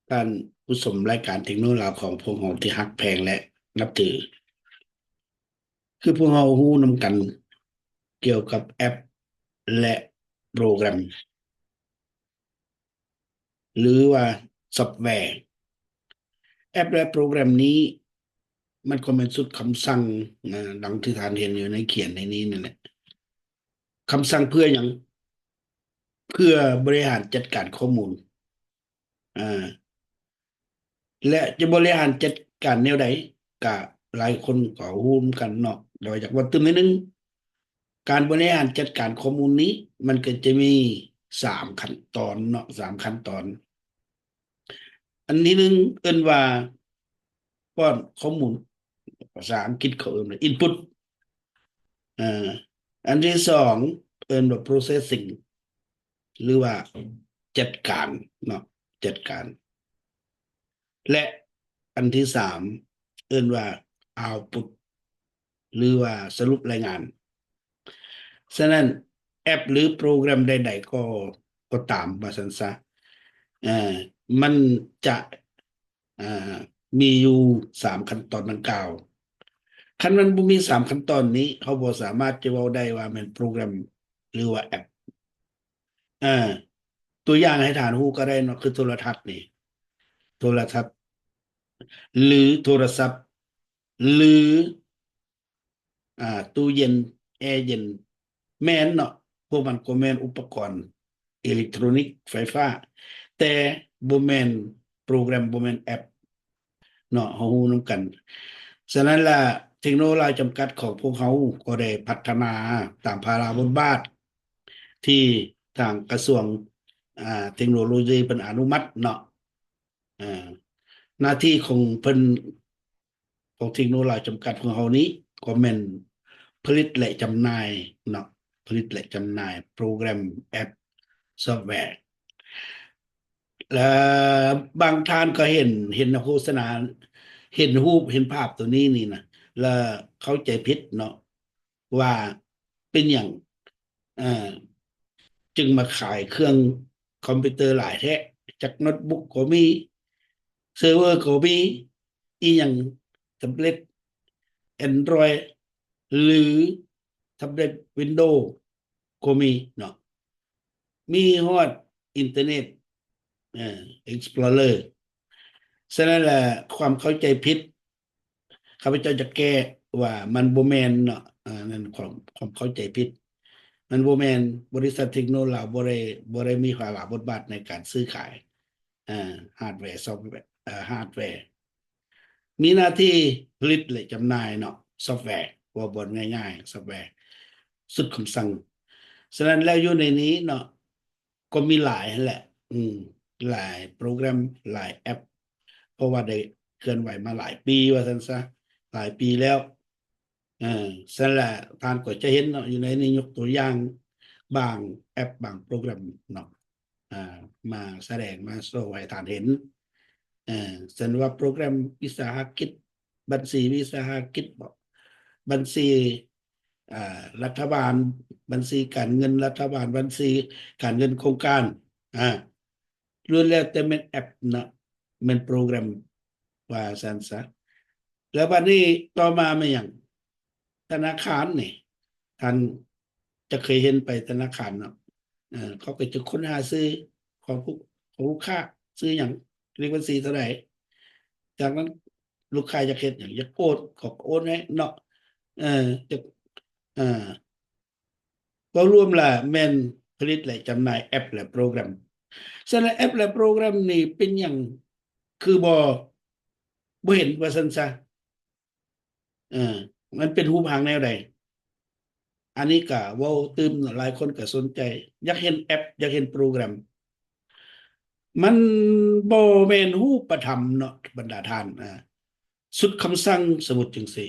ທ່ານຜູ້ຊົມລາຍການເທັກໂນລາວຂອງພວກເຮົາທີ່ຮັກແພງ ແລະ ນັບຖື. ຄືພວກເຮົາຮູ້ນຳກັນກ່ຽວກັບແອັບ ແລະ ໂປຣແກຣມ ຫຼືວ່າຊອບແວ. ແອັບ ແລະ ໂປຣແກຣມນີ້ ມັນກໍແມ່ນຊຸດຄຳສັ່ງນະ ດັ່ງທີ່ທ່ານເຫັນຢູ່ໃນຂຽນໃນນີ້ນັ້ນແຫຼະ. ຄຳສັ່ງເພື່ອຫຍັງ? ເພື່ອບໍລິຫານຈັດການຂໍ້ມູນ. ອາ ແລະ ຈະບໍລິຫານຈັດການແນວໃດ? ກະຫຼາຍຄົນກໍຮູ້ນຳກັນເນາະ, ແຕ່ວ່າຢາກເວົ້າຕື່ມໜ້ອຍໜຶ່ງ. ການບໍລິຫານຈັດການຂໍ້ມູນນີ້ ມັນກໍຈະມີສາມຂັ້ນຕອນເນາະ, ສາມຂັ້ນຕອນ. ອັນທີໜຶ່ງເອີ້ນວ່າປ້ອນຂໍ້ມູນ, ພາສາອັງກິດເຂົາເອີ້ນວ່າ input. ເອີ ອັນທີສອງເອີ້ນວ່າ processing ຫຼືວ່າຈັດການເນາະ, ຈັດການ ແລະ ອັນທີສາມເອີ້ນວ່າ output ຫຼືວ່າສະຫຼຸບລາຍງານ. ສະນັ້ນ ແອັບ ຫຼື ໂປຣແກຣມໃດໆກໍ ກໍຕາມວ່າຊັ້ນຊະ ເອີ ມັນຈະ ອ່າ ມີຢູ່ສາມຂັ້ນຕອນດັ່ງກ່າວ. ຄັນມັນບໍ່ມີສາມຂັ້ນຕອນນີ້ ເຮົາບໍ່ສາມາດຈະເວົ້າໄດ້ວ່າແມ່ນໂປຣແກຣມ ຫຼືວ່າແອັບ. ເອີ ຕົວຢ່າງໃຫ້ທ່ານຮູ້ກໍໄດ້ເນາະ, ຄືໂທລະທັດນີ້, ໂທລະທັດ ຫຼື ໂທລະສັບ ຫຼື ອ່າ ຕູ້ເຢັນ, ແອເຢັນ ແມ່ນເນາະ, ພວກມັນກໍແມ່ນອຸປະກອນເອເລັກໂທຣນິກໄຟຟ້າ, ແຕ່ບໍ່ແມ່ນໂປຣແກຣມ, ບໍ່ແມ່ນແອັບເນາະ, ເຮົາຮູ້ນຳກັນ. ສະນັ້ນລະ ເທັກໂນລາວຈຳກັດຂອງພວກເຮົາກໍໄດ້ພັດທະນາຕາມພາລະບົດບາດທີ່ທາງກະຊວງ ອ່າ ເທັກໂນໂລຊີເພິ່ນອະນຸມັດເນາະ. ເອີ ໜ້າທີ່ຂອງເພິ່ນ ຂອງເທັກໂນລາວຈຳກັດຂອງເຮົານີ້ ກໍແມ່ນຜະລິດ ແລະ ຈຳໜ່າຍເນາະ, ຜະລິດ ແລະ ຈຳໜ່າຍໂປຣແກຣມ, ແອັບ, ຊອບແວ. ແລະ ບາງທ່ານກໍເຫັນ, ເຫັນໂຄສະນາ, ເຫັນຮູບ, ເຫັນພາບໂຕນີ້ນີ້ນະ ແລະ ເຂົ້າໃຈຜິດເນາະ ວ່າເປັນຫຍັງ ເອີ ຈຶ່ງມາຂາຍເຄື່ອງຄອມພິວເຕີຫຼາຍແທ້, ຈັກໂນດບຸກກໍມີ, ເຊີເວີກໍມີ, ອີ່ຫຍັງ ແທັບເລັດ Android ຫຼື ແທັບເລັດ Windows ກໍມີເນາະ, ມີຮອດອິນເຕີເນັດ ເອີ Explorer. ສະນັ້ນລະ ຄວາມເຂົ້າໃຈຜິດ ຂ້າພະເຈົ້າຈະແກ້ວ່າມັນບໍ່ແມ່ນເນາະ, ອັນນັ້ນຄວາມ, ຄວາມເຂົ້າໃຈຜິດ. ມັນບໍ່ແມ່ນ, ບໍລິສັດເທັກໂນລາວບໍ່ໄດ້, ບໍ່ໄດ້ມີພາລະບົດບາດໃນການຊື້ຂາຍ ເອີ ຮາດແວ, ຊອບແວ, ເອີ ຮາດແວ. ມີໜ້າທີ່ຜະລິດ ແລະ ຈຳໜ່າຍເນາະ, ຊອບແວ, ເວົ້າບ່ອນງ່າຍໆ, ຊອບແວ, ຊຸດຄຳສັ່ງ. ສະນັ້ນແລ້ວ ຢູ່ໃນນີ້ເນາະ ກໍມີຫຼາຍຫັ້ນແຫຼະ, ອືມ, ຫຼາຍໂປຣແກຣມ, ຫຼາຍແອັບ, ເພາະວ່າໄດ້ເຄື່ອນໄຫວມາຫຼາຍປີວ່າຊັ້ນຊະ, ຫຼາຍປີແລ້ວ. ເອີ ຊັ້ນລະ ທ່ານກໍຈະເຫັນເນາະ, ຢູ່ໃນນີ້ຍົກຕົວຢ່າງບາງແອັບ, ບາງໂປຣແກຣມເນາະ, ອ່າ, ມາສະແດງ, ມາໂຊໃຫ້ທ່ານເຫັນ. ເອີ ເຊັ່ນວ່າໂປຣແກຣມວິສາຫະກິດ, ບັນຊີວິສາຫະກິດບໍ, ບັນຊີ ອ່າ ລັດຖະບານ, ບັນຊີການເງິນລັດຖະບານ, ບັນຊີການເງິນໂຄງການ, ອ່າ ລ້ວນແລ້ວແຕ່ແມ່ນແອັບເນາະ, ແມ່ນໂປຣແກຣມ ວ່າຊັ້ນຊະ. ແລ້ວບັດນີ້ຕໍ່ມາແມ່ນຫຍັງ? ທະນາຄານນີ້, ທ່ານຈະເຄີຍເຫັນໄປທະນາຄານເນາະ, ເອີ ເຂົາກໍຈະຄົ້ນຫາຊື່ຂອງຜູ້, ຂອງລູກຄ້າ, ຊື່ຫຍັງ, ເລກບັນຊີເທົ່າໃດ? ຈາກນັ້ນ ລູກຄ້າຢາກເຮັດຫຍັງ? ຢາກໂອນ ເຂົາກໍໂອນໃຫ້ເນາະ. ເອີ ຢາກ ເອີ ເວົ້າລວມລະແມ່ນຜະລິດ ແລະ ຈຳໜ່າຍແອັບ ແລະ ໂປຣແກຣມ. ສະນັ້ນແອັບ ແລະ ໂປຣແກຣມນີ້ເປັນຫຍັງຄືບໍ່, ບໍ່ເຫັນວ່າຊັ້ນຊະ. ເອີ ມັນເປັນຮູບຮ່າງແນວໃດ? ອັນນີ້ກະເວົ້າຕື່ມ, ຫຼາຍຄົນກະສົນໃຈ, ຢາກເຫັນແອັບ, ຢາກເຫັນໂປຣແກຣມ. ມັນບໍ່ແມ່ນຮູບປະທຳເນາະ ບັນດາທ່ານ, ອາ, ຊຸດຄຳສັ່ງ, ສົມມຸດຈັ່ງຊີ້,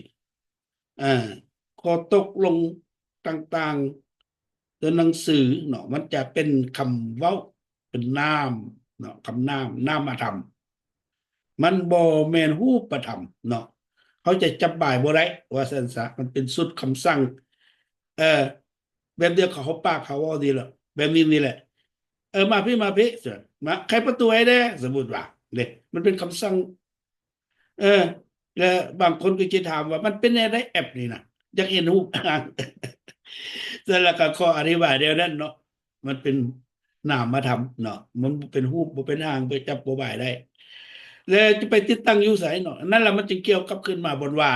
ອາ, ຂໍ້ຕົກລົງຕ່າງໆ ຕົວໜັງສືເນາະ, ມັນຈະເປັນຄຳເວົ້າ, ເປັນນາມເນາະ, ຄຳນາມ, ນາມະທຳ. ມັນບໍ່ແມ່ນຮູບປະທຳເນາະ, ເຮົາຈະຈັບບາຍບໍ່ໄດ້ວ່າຊັ້ນຊະ, ມັນເປັນຊຸດຄຳສັ່ງ. ເອີ ແບບດຽວເຂົາເອົາປາກເຂົາເວົ້ານີ້ແຫຼະ, ແບບນີ້ນີ້ແຫຼະ. ເອີ ມາພີ້, ມາພີ້, ມາໄຂປະຕູໃຫ້ແດ່, ສົມມຸດວ່າ. ເດ້ ມັນເປັນຄຳສັ່ງ. ເອີ ແລະບາງຄົນກໍຈະຖາມວ່າ ມັນເປັນແນວໃດແອັບນີ້ນະ? ຢາກເຫັນຮູບ ແລ້ວກໍຂໍອະທິບາຍແນວນັ້ນເນາະ ມັນເປັນນາມະທຳເນາະ ມັນບໍ່ເປັນຮູບ ບໍ່ເປັນຮ່າງ ໄປຈັບບໍ່ບາຍໄດ້ ແລ້ວຈະໄປຕິດຕັ້ງຢູ່ໃສເນາະ? ນັ້ນລະ ມັນຈຶ່ງກ່ຽວກັບຄືນມາບ່ອນວ່າ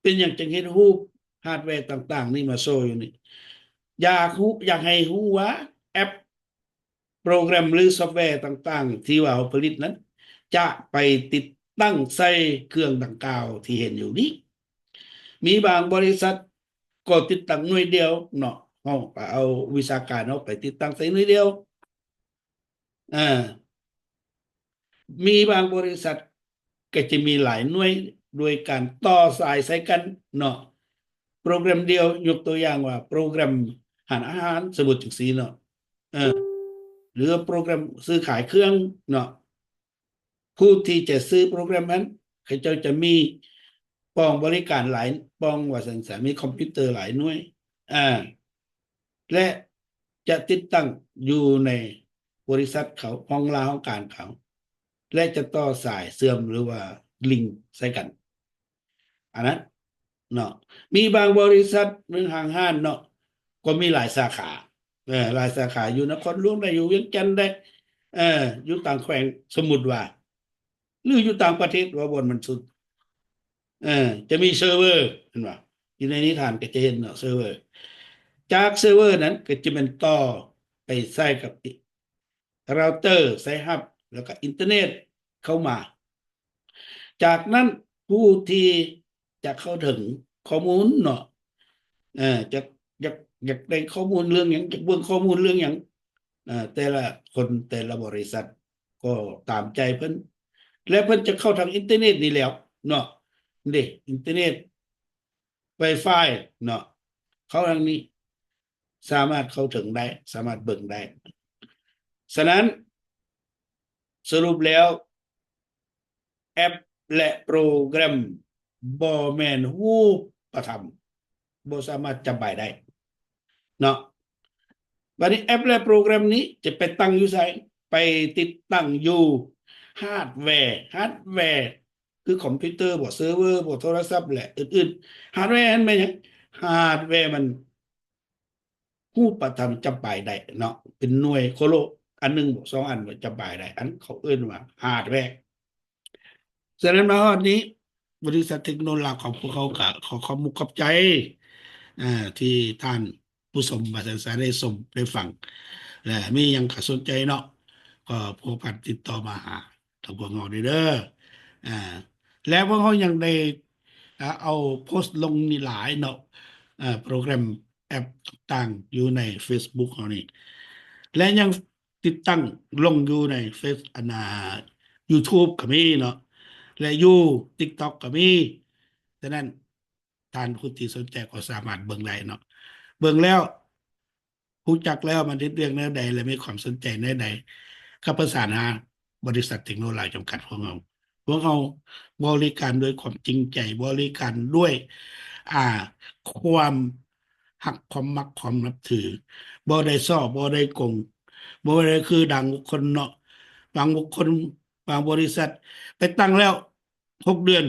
ເປັນຫຍັງຈຶ່ງເຮັດຮູບຮາດແວຕ່າງໆນີ້ມາໂຊຢູ່ນີ້? ຢາກຮູ້ ຢາກໃຫ້ຮູ້ວ່າແອັບ ໂປຣແກຣມ ຫຼື ຊອບແວຕ່າງໆທີ່ວ່າເຮົາຜະລິດນັ້ນ ຈະໄປຕິດຕັ້ງໃສ່ເຄື່ອງດັ່ງກ່າວທີ່ເຫັນຢູ່ນີ້. ມີບາງບໍລິສັດກໍຕິດຕັ້ງໜ່ວຍດຽວເນາະ, ເຮົາກໍເອົາວິຊາການເຮົາໄປຕິດຕັ້ງໃສ່ໜ່ວຍດຽວ. ເອີ ມີບາງບໍລິສັດກໍຈະມີຫຼາຍໜ່ວຍ ໂດຍການຕໍ່ສາຍໃສ່ກັນເນາະ. ໂປຣແກຣມດຽວ ຍົກຕົວຢ່າງວ່າໂປຣແກຣມຮ້ານອາຫານ ສົມມຸດຈັ່ງຊີ້ເນາະ ເອີ ຫຼືວ່າໂປຣແກຣມຊື້ຂາຍເຄື່ອງເນາະ. ຜູ້ທີ່ຈະຊື້ໂປຣແກຣມນັ້ນ ເຂົາເຈົ້າຈະມີປ່ອງບໍລິການຫຼາຍປ່ອງ ວ່າຊັ້ນຊະ, ມີຄອມພິວເຕີຫຼາຍໜ່ວຍ ອາ ແລະ ຈະຕິດຕັ້ງຢູ່ໃນບໍລິສັດເຂົາ, ຫ້ອງລາຫ້ອງການເຂົາ ແລະ ຈະຕໍ່ສາຍເຊື່ອມ ຫຼືວ່າລິງໃສ່ກັນ ອັນນັ້ນເນາະ. ມີບາງບໍລິສັດ ເລື່ອງຫ້າງຮ້ານເນາະ ກໍມີຫຼາຍສາຂາ ເອີ ຫຼາຍສາຂາ ຢູ່ນະຄອນຫຼວງໄດ້ ຢູ່ວຽງຈັນໄດ້ ເອີ ຢູ່ຕ່າງແຂວງ ສົມມຸດວ່າ ຫຼືຢູ່ຕ່າງປະເທດ ວ່າບ່ອນມັນສຸດ ເອີ ຈະມີເຊີເວີ ເຫັນບໍ່? ຢູ່ໃນນິທານກໍຈະເຫັນເນາະ ເຊີເວີ. ຈາກເຊີເວີນັ້ນກໍຈະແມ່ນຕໍ່ໄປໃສ່ກັບ ເຮົາເຕີ ສາຍຮັບ ແລ້ວກໍອິນເຕີເນັດເຂົ້າມາ. ຈາກນັ້ນ ຜູ້ທີ່ຈະເຂົ້າເຖິງຂໍ້ມູນເນາະ ເອີ ຈະ ຢາກ ຢາກໄດ້ຂໍ້ມູນເລື່ອງຫຍັງ ຢາກເບິ່ງຂໍ້ມູນເລື່ອງຫຍັງ ເອີ ແຕ່ລະຄົນ ແຕ່ລະບໍລິສັດກໍຕາມໃຈເພິ່ນ ແລະ ເພິ່ນຈະເຂົ້າທາງອິນເຕີເນັດນີ້ແລ້ວເນາະ ເດ້ ອິນເຕີເນັດ ວາຍຟາຍເນາະ ເຂົ້າທາງນີ້ ສາມາດເຂົ້າເຖິງໄດ້ ສາມາດເບິ່ງໄດ້. ສະນັ້ນ ສະຫຼຸບແລ້ວ ແອັບ ແລະ ໂປຣແກຣມບໍ່ແມ່ນຮູບປະທຳ ບໍ່ສາມາດຈັບບາຍໄດ້ເນາະ. ບາດນີ້ ແອັບ ແລະ ໂປຣແກຣມນີ້ຈະໄປຕັ້ງຢູ່ໃສ? ໄປຕິດຕັ້ງຢູ່ຮາດແວ, ຮາດແວຄືຄອມພິວເຕີບໍ, ເຊີເວີບໍ, ໂທລະສັບ ແລະ ອື່ນໆ. ຮາດແວຫັ້ນແມ່ນຫຍັງ? ຮາດແວມັນ ຮູບປະທຳຈັບບາຍໄດ້ເນາະ ເປັນໜ່ວຍໂຄໂລ ອັນໜຶ່ງບໍ ສອງອັນບໍ ຈັບບາຍໄດ້ ອັນເຂົາເອີ້ນວ່າຮາດແວ. ສະນັ້ນມາຮອດນີ້ ບໍລິສັດເທັກໂນລາຂອງພວກເຮົາກະຂໍຂອບມຸກຂອບໃຈ ເອີ ທີ່ທ່ານຜູ້ຊົມມາສາໄດ້ຊົມໄດ້ຟັງ ແລະ ມີຫຍັງກະສົນໃຈເນາະ ກໍພົວພັນຕິດຕໍ່ມາຫາທາງພວກເຮົາເດີ ເອີ ແລະ ພວກເຮົາຍັງໄດ້ ເອົາໂພສລົງນີ້ຫຼາຍເນາະ ເອີ ໂປຣແກຣມ ແອັບຕ່າງໆຢູ່ໃນເຟສບຸກເຮົານີ້ ແລະ ຍັງຕິດຕັ້ງລົງຢູ່ໃນເຟສ ອັນນ່າ ຢູທູບກໍມີເນາະ ແລະ ຢູ່ຕິກຕັອກກໍມີ. ສະນັ້ນ ທ່ານຜູ້ທີ່ສົນໃຈກໍສາມາດເບິ່ງໄດ້ເນາະ ເບິ່ງແລ້ວ ຮູ້ຈັກແລ້ວມັນເຮັດວຽກແນວໃດ ແລະ ມີຄວາມສົນໃຈແນວໃດ ກໍປະສານຫາບໍລິສັດເທັກໂນລາຈຳກັດຂອງເຮົາ. ພວກເຮົາບໍລິການດ້ວຍຄວາມຈິງໃຈ, ບໍລິການດ້ວຍ ອ່າ ຄວາມຮັກ, ຄວາມມັກ, ຄວາມນັບຖື, ບໍ່ໄດ້ສໍ້, ບໍ່ໄດ້ໂກງ, ບໍ່ໄດ້ຄືບາງບຸກຄົນເນາະ. ບາງບຸກຄົນ, ບາງບໍລິສັດໄປຕັ້ງແລ້ວຫົກເດືອນ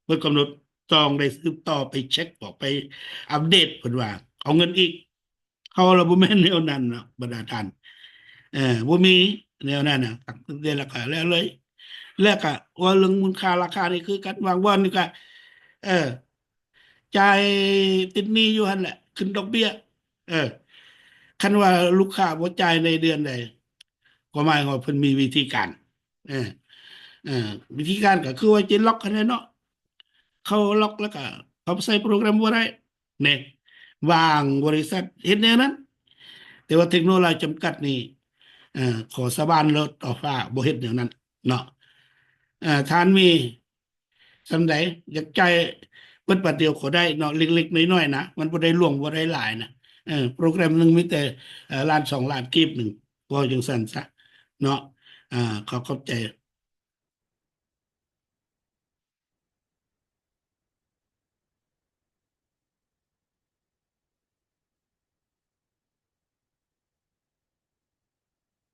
ໝົດກຳນົດ, ຕ້ອງໄດ້ສືບຕໍ່ໄປເຊັກ, ອອກໄປອັບເດດ, ເພິ່ນວ່າເອົາເງິນອີກ. ເຮົາລະບໍ່ແມ່ນແນວນັ້ນເນາະ ບັນດາທ່ານ ເອີ ບໍ່ມີແນວນັ້ນນະ ຕັກເຕືອນແລ້ວກະແລ້ວເລີຍ ແລ້ວກະເວົ້າເລື່ອງມູນຄ່າລາຄານີ້ຄືກັນ ບາງບ່ອນນີ້ກະ ເອີ ຈ່າຍຕິດໜີ້ຢູ່ຫັ້ນແຫຼະ ຂຶ້ນດອກເບ້ຍ ເອີ ຄັນວ່າລູກຄ້າບໍ່ຈ່າຍໃນເດືອນໃດ ກໍໝາຍຄວາມວ່າເພິ່ນມີວິທີການ ເອີ ເອີ ວິທີການກໍຄືວ່າຈະລັອກຫັ້ນແຫຼະເນາະ ເຂົາລັອກແລ້ວກະເຂົາໃສ່ໂປຣແກຣມບໍ່ໄດ້ ແນ່ ບາງບໍລິສັດເຮັດແນວນັ້ນ ແຕ່ວ່າເທັກໂນລາຈຳກັດນີ້ ເອີ ຂໍສາບານໂລດຕໍ່ຟ້າ ບໍ່ເຮັດແນວນັ້ນເນາະ ເອີ ທ່ານມີສ່ຳໃດ ຢາກຈ່າຍເບິດບາດດຽວກໍໄດ້ເນາະ ເລັກໆນ້ອຍໆນະ ມັນບໍ່ໄດ້ຫຼວງ ບໍ່ໄດ້ຫຼາຍນະ ເອີ ໂປຣແກຣມໜຶ່ງມີແຕ່ ເອີ ລ້ານສອງລ້ານກີບໜຶ່ງ ເວົ້າຈັ່ງຊັ້ນຊະເນາະ ເອີ ຂໍຂອບໃຈ